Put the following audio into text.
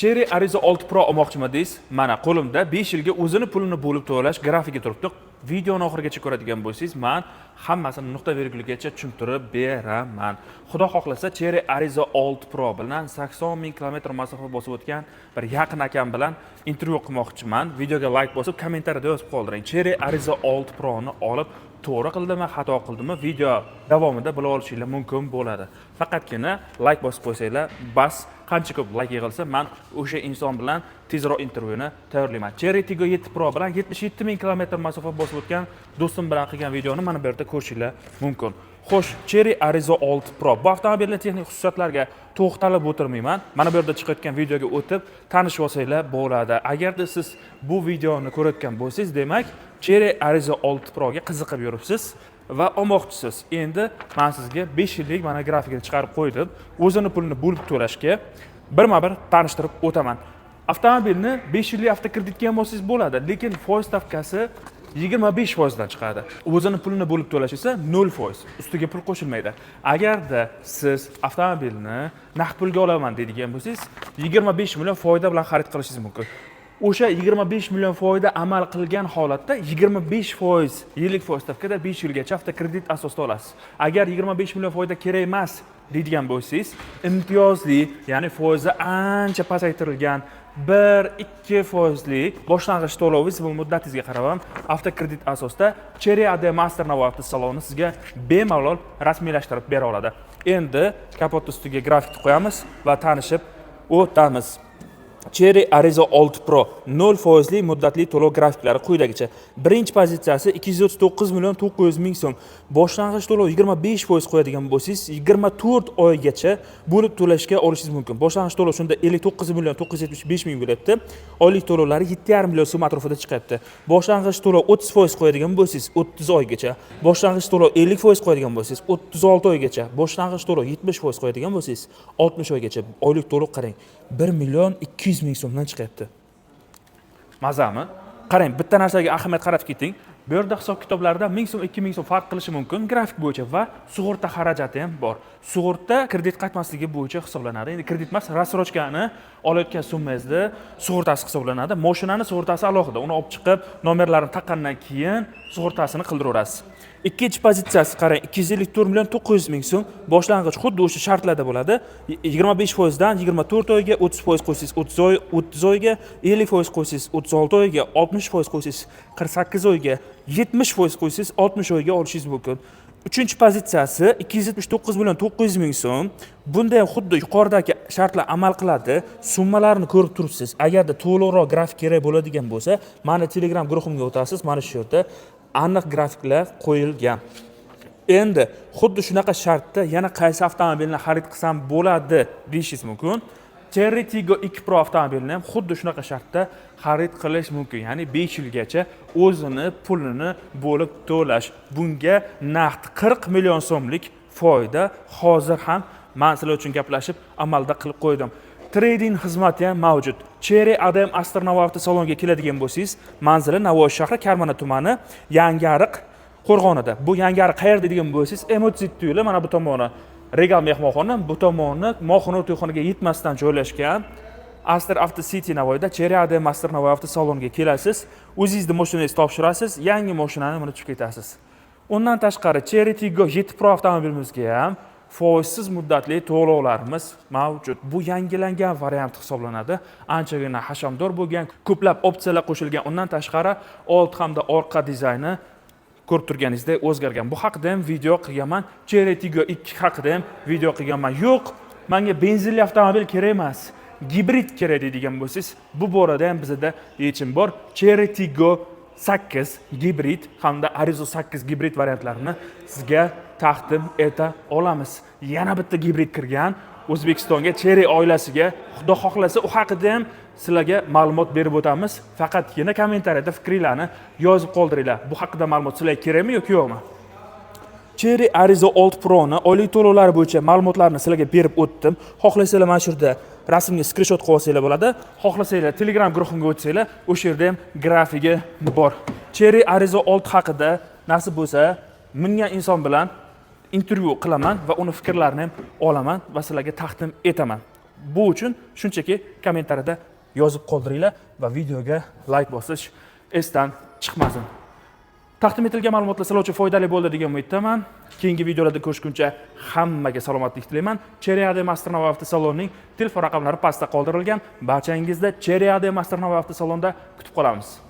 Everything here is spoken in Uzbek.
Chery Arrizo 6 Pro olmoqchimidingiz? Mana, qo'limda 5 yilga o'zini pulini bo'lib to'lash grafigi turibdi. Videoni oxirigacha ko'radigan bo'lsangiz, man hammasini nuqta vergulgacha tushuntirib beraman. Xudo xohlasa, Chery Arrizo 6 Pro bilan 80 ming kilometr masofa bosib o'tgan bir yaqin akam bilan intervyu qilmoqchiman. Videoga like bosib, kommentariyada yozib qoldiring. Chery Arrizo 6 Proni olib to'g'ri qildimi, xato qildimi, video davomida bilib olishinglar mumkin bo'ladi. Faqatgina like bosib qo'ysanglar, bas. Qancha ko'p like yig'ilsa, man o'sha inson bilan tezroq intervyuni tayyorlayman. Chery Tiggo 7 Pro bilan 77 ming kilometr masofa bosib o'tgan do'stim bilan qilgan videoni mana bu yerda ko'rishinglar mumkin. Xo'sh, Chery Arrizo 6 Pro. Bu avtomobilning texnik xususiyatlariga to'xtalib o'tirmayman. Mana bu yerda chiqayotgan videoga o'tib tanishib olsanglar bo'ladi. Agarda siz bu videoni ko'rayotgan bo'lsangiz, demak, Chery Arrizo 6 Proga qiziqib yuribsiz va olmoqchisiz. Endi man sizga 5 yillik mana grafikini chiqarib qo'ydim. O'zini pulini bo'lib to'lashga birma-bir tanishtirib o'taman. Avtomobilni 5 yillik avtokreditga ham olsangiz bo'ladi, lekin foiz stavkasi 25% dan chiqadi. O'zini pulini bo'lib to'lash esa 0%, ustiga pul qo'shilmaydi. Agarda siz avtomobilni naqd pulga olaman deydigan bo'lsangiz, 25 million foyda bilan xarid qilishingiz mumkin. O'sha 25 million foyda amal qilgan holatda 25% yillik foiz stavkada 5 yilgacha avtokredit asosida olasiz. Agar 25 million foyda kerak emas deydigan bo'lsangiz, imtiyozli, ya'ni foizi ancha pasaytirilgan 1-2 foizli boshlang'ich to'lovingiz va muddatingizga qarab ham avtokredit asosida Chery AD Master Navoiy avtosaloni sizga bemalol rasmiylashtirib bera oladi. Endi kapot ustiga grafikni qo'yamiz va tanishib o'tamiz. Chery Arrizo 6 Pro 0 foizli muddatli to'lov grafiklari quyidagicha. Birinchi pozitsiyasi 239 million 900 ming so'm. Boshlang'ich to'lov 25% qo'yadigan bo'lsangiz, 24 oygacha bo'lib to'lashga olishingiz mumkin. Boshlang'ich to'lov shunda 59 million 975 ming bo'lyapti. Oylik to'lovlari 7,5 million so'm atrofida chiqyapti. Boshlang'ich to'lov 30% qo'yadigan bo'lsangiz, 30 oygacha. Boshlang'ich to'lov 50% qo'yadigan bo'lsangiz, 36 oygacha. Boshlang'ich to'lov 70% qo'yadigan bo'lsangiz, 60 oygacha. Oylik to'lov, qarang, 1 million 200 ming so'mdan chiqyapti. Mazami? Qarang, bitta narsaga ahamiyat qaratib keting. Bu yerda hisob kitoblarda 1000 so'm, 2000 so'm farq qilishi mumkin grafik bo'yicha va sug'urta xarajati ham bor. Sug'urta kredit qaytmasligi bo'yicha hisoblanadi. Endi kredit emas, рассрочка ni olayotgan summangizni sug'urtasi hisoblanadi. Mashinani sug'urtasi alohida. Uni olib chiqib, nomerlarini taqqandan keyin sug'urtasini qildiraverasiz. Ikkinchi pozitsiyasi, qarang, 254 million 900 ming so'm. Boshlang'ich xuddi o'sha shartlarda bo'ladi. 25% dan 24 oyga, 30% qo'ysangiz 30 oy, 30 oyga, 50% qo'ysangiz 36 oyga, 60% qo'ysangiz 48 oyga, 70% qo'ysangiz 60 oyga olishingiz mumkin. Uchinchi pozitsiyasi 279 million 900 ming so'm. Bunda ham xuddi yuqoridagi shartlar amal qiladi. Summalarni ko'rib turibsiz. Agarda to'liqroq grafik kerak bo'ladigan bo'lsa, mani Telegram guruhimga o'tasiz. Mana shu yerda aniq grafiklar qo'yilgan. Endi xuddi shunaqa shartda yana qaysi avtomobilni xarid qilsam bo'ladi deyishingiz mumkin. Chery Tiggo 2 Pro avtomobilini ham xuddi shunaqa shartda xarid qilish mumkin. Ya'ni 5 yilgacha o'zini pulini bo'lib to'lash. Bunga naqd 40 million so'mlik foyda hozir ham man sizlar uchun gaplashib, amalda qilib qo'ydim. Trade-in xizmati ham mavjud. Chery ADM Aster Navoiy avtosaloniga keladigan bo'lsangiz, manzili Navoiy shahri, Karmana tumani, Yangiariq qo'rg'onida. Bu Yangiariq qayerda degan bo'lsangiz, M37 yo'li mana bu tomoni Regal mehmonxona, bu tomoni Mohinur to'yxonaga yetmasdan joylashgan Aster Auto City Navoiyda Chery AD Master Navoiy avtosaloniga kelasiz, o'zingizni mashinangizni topshirasiz, yangi mashinani minib chiqib ketasiz. Undan tashqari, Chery Tiggo 7 Pro avtomobilimizga ham foizsiz muddatli to'lovlarimiz mavjud. Bu yangilangan variant hisoblanadi. Anchagina hashamdor bo'lgan, ko'plab opsiyalar qo'shilgan. Undan tashqari, old hamda orqa dizayni ko'rib turganingizdek o'zgargan. Bu haqida ham video qilganman. Chery Tiggo 2 haqida ham video qilganman. Yo'q, menga benzinli avtomobil kerak emas, gibrid kerak deydigan bo'lsangiz, bu borada ham bizda yechim bor. Chery Tiggo 8 gibrid hamda Arrizo 8 gibrid variantlarini sizga taqdim eta olamiz. Yana bitta gibrid kirgan O'zbekistonga, Chery oilasiga. Xudo xohlasa, u haqida ham sizlarga ma'lumot berib o'tamiz. Faqatgina kommentariyada fikringlarni yozib qoldiringlar. Bu haqida ma'lumot sizlarga kerakmi yoki yo'qmi? Chery Arrizo 6 Pro'ni oylik to'lovlari bo'yicha ma'lumotlarni sizlarga berib o'tdim. Xohlasanglar, mana shu yerda rasmga skrinshot qilib olsanglar bo'ladi. Xohlasanglar, Telegram guruhimga o'tsanglar, o'sha yerda ham grafigi bor. Chery Arrizo 6 haqida nasib bo'lsa, mingan inson bilan intervyu qilaman va uni fikrlarini ham olaman va sizlarga taqdim etaman. Bu uchun shunchaki kommentariyada yozib qoldiringlar va videoga layk bosish esdan chiqmasin. Taqdim etilgan ma'lumotlar sizlar uchun foydali bo'ldi degan umiddaman. Keyingi videolarda ko'rishguncha hammaga salomatlik tilayman. Chery AD Master Nova avtosalonining telefon raqamlari pastda qoldirilgan. Barchangizni Chery AD Master Nova avtosalonda kutib qolamiz.